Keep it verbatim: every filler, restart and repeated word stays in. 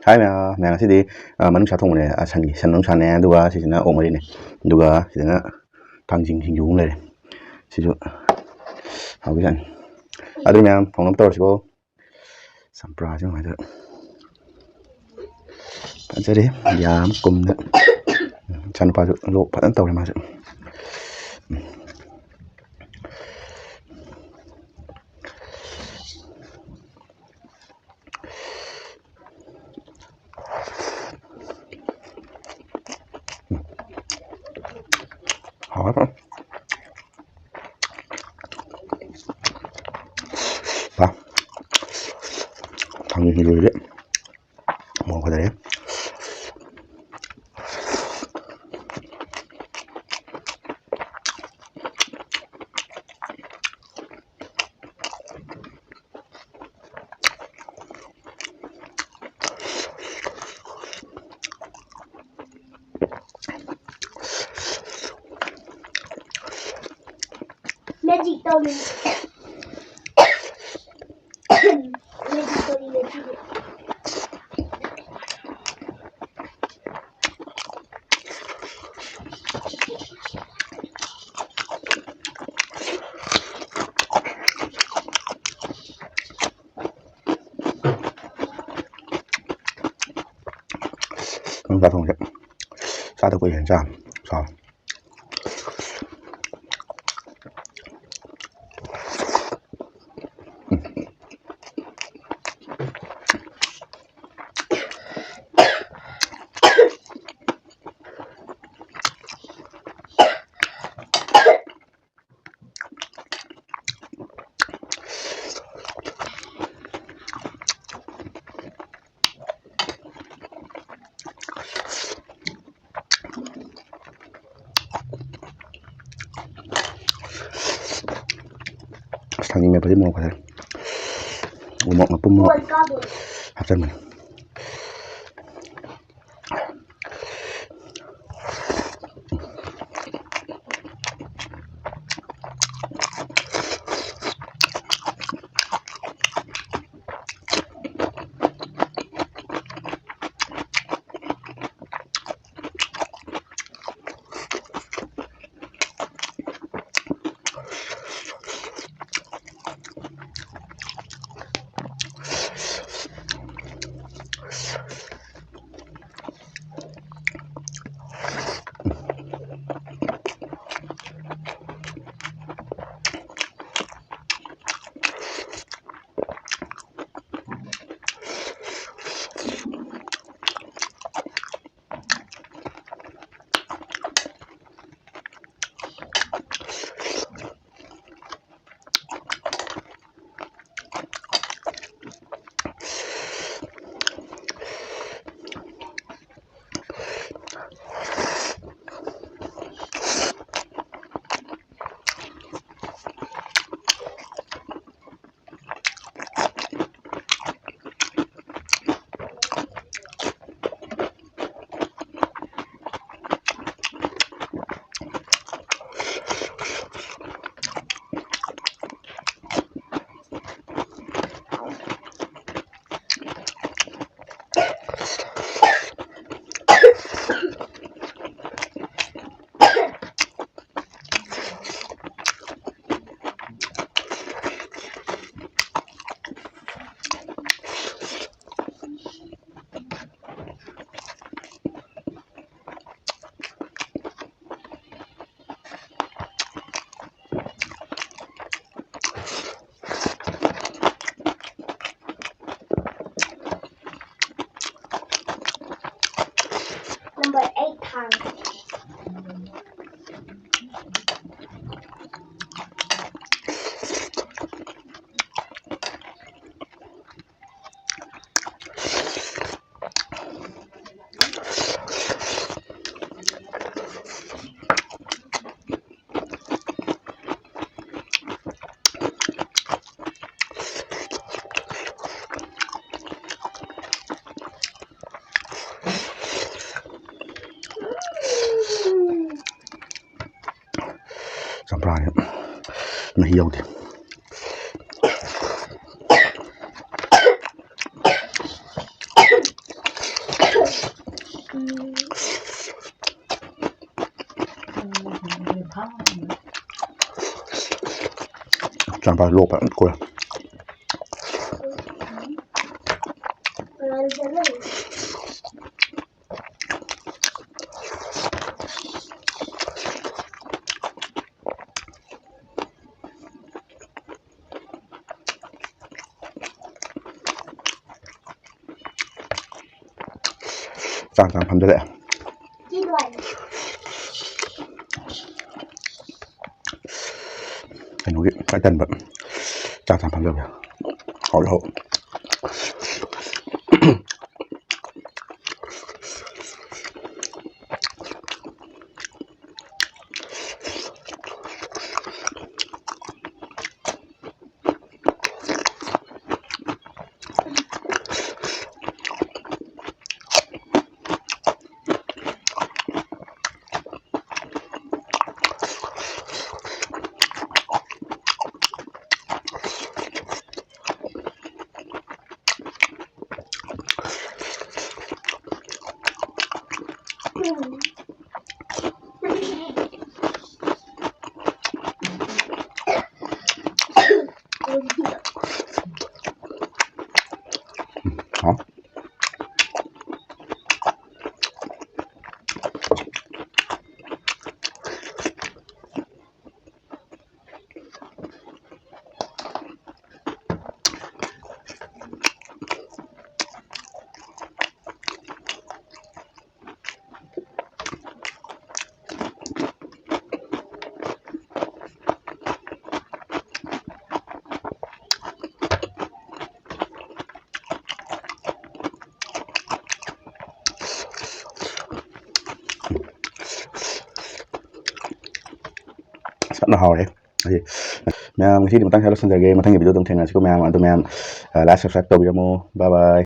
ꯍꯥꯏ ꯃꯌꯥꯝ, ꯃꯌꯥꯝ, ꯉꯁꯤꯗꯤ, ꯑ, ꯃꯅꯨꯡꯁꯥ ꯊꯣꯡꯕꯅꯦ, ꯑ, ꯁꯟꯒꯤ, ꯁꯟ ꯃꯅꯨꯡꯁꯥꯅꯦ, ꯑꯗꯨꯒ ꯁꯤꯁꯤꯅ ꯑꯣꯛ ꯃꯔꯤꯟꯅꯦ, ꯑꯗꯨꯒ ꯁꯤꯗꯅ ꯊꯥꯡꯖꯤꯡ ꯁꯤꯡꯖꯨ ꯑꯃ ꯂꯩꯔꯦ꯫ ꯁꯤꯁꯨ ꯍꯥꯎꯕꯖꯥꯠꯅꯤ꯫ ꯑꯗꯨ ꯃꯌꯥꯝ ꯊꯣꯡꯅꯕ ꯇꯧꯔꯁꯤꯀꯣ꯫ ꯆꯝꯄ꯭ꯔꯥꯁꯦ ꯅꯨꯡꯉꯥꯏꯇ꯭ꯔꯦ꯫ ꯐꯖꯔꯦ꯫ ꯌꯥꯝ ꯀꯨꯝꯅ꯫ ꯏꯆꯥꯅꯨꯄꯥꯁꯨ ꯂꯣꯛ ꯐꯖꯅ ꯇꯧꯔꯦ ꯃꯥꯁꯨ꯫ ꯍꯥꯎꯔꯦ ꯐꯖꯅ꯫ ꯊꯥꯡꯖꯤꯡ ꯁꯤꯡꯖꯨꯁꯤꯗꯤ ꯃꯣꯔꯣꯛ ꯐꯖꯔꯦ꯫ Magic ꯇꯧꯔꯤ꯫ Magic ꯇꯧꯔꯤ ꯉꯁꯤꯗꯤ꯫ ꯅꯪ ꯆꯥꯛ ꯊꯣꯡꯁꯦ ꯆꯥꯗ ꯀꯨꯏꯔꯦ ꯆꯥ ꯆꯥꯎ꯫ ꯑꯁ, ꯊꯥꯡꯖꯤꯡ ꯃꯦꯠꯄꯗꯤ ꯃꯣꯔꯣꯛ ꯐꯖꯔꯦ꯫ ꯎ ꯃꯣꯔꯣꯛ ꯃꯄꯨꯝ ꯑꯃ ꯍꯥꯞꯆꯟꯕꯅꯤ꯫ Number eight time. ꯆꯝꯄ꯭ꯔꯥꯅꯤ, ꯃꯍꯤ ꯌꯥꯎꯗꯦ꯫ ꯆꯝꯄ꯭ꯔꯥ ꯂꯣꯛꯄ ꯀꯣꯏ꯫ ꯆꯥꯛ ꯆꯥ ꯐꯝꯗꯔꯛꯑꯦ꯫ ꯀꯩꯅꯣꯒꯤ ꯀꯥꯏ ꯇꯟꯕ ꯆꯥꯛ ꯆꯥ ꯐꯝꯗꯔꯛꯑꯦ꯫ ꯍꯥꯎ ꯍꯥꯎ꯫ ꯍꯥꯎ꯫ ꯐꯖꯅ ꯍꯥꯎꯔꯦ꯫ ꯑꯩ ꯃꯌꯥꯝ ꯉꯁꯤꯗꯤ ꯃꯇꯥꯡ ꯁ꯭ꯋꯥꯏꯗ ꯂꯣꯏꯁꯤꯟꯖꯔꯒꯦ꯫ ꯃꯊꯪꯒꯤ video ꯑꯗꯨꯝ ꯊꯦꯡꯅꯁꯤꯀꯣ ꯃꯌꯥꯝ꯫ ꯑꯗꯨ ꯃꯌꯥꯝ, ꯑ, like, subscribe ꯇꯧꯕꯤꯔꯝꯃꯣ꯫ Bye bye꯫